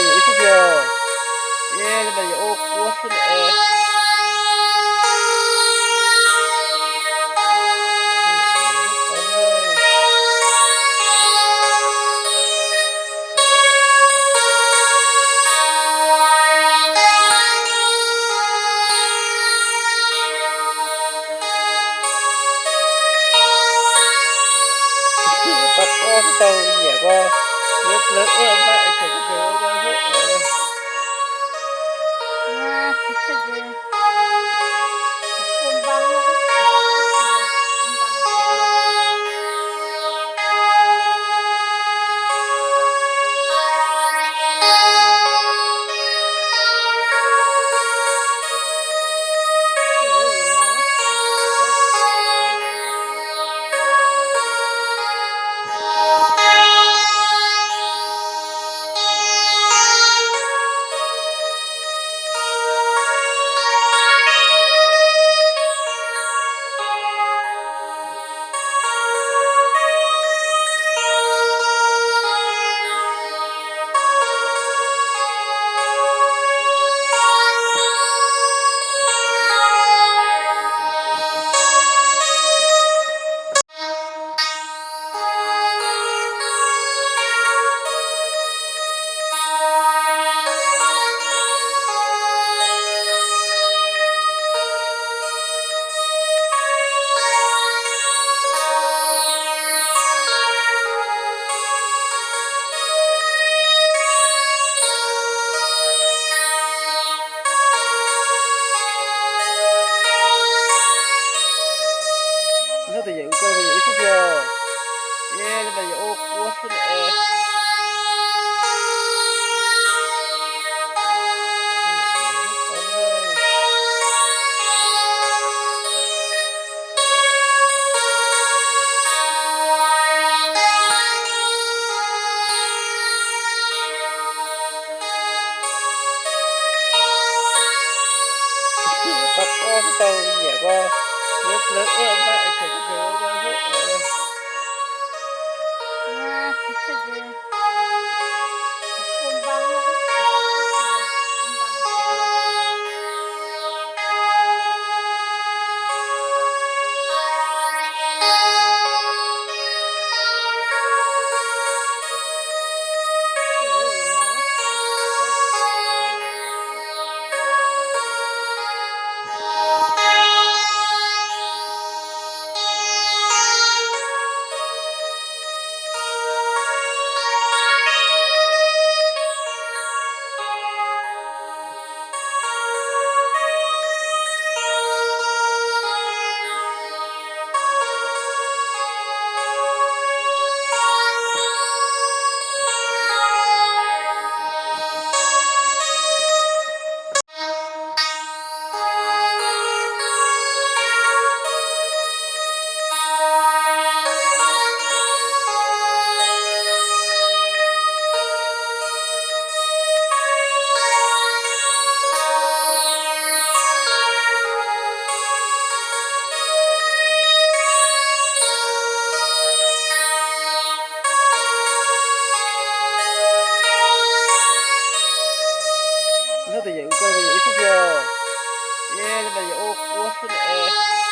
Ib xwb tiag, ib yam ua quab xwb na. Pab koj tau nyiam ko, lawv ua npaj es kom koj ua. Nyob tus yawm ko tus yawm ib xwb tiag, ib yam ua quab xwb na. Pab koj tau nyiam ko, lawv ua npaj es kom koj ua. Nyob tus yawm ko tus yawm ib xwb tiag, ib yam ua quab xwb na.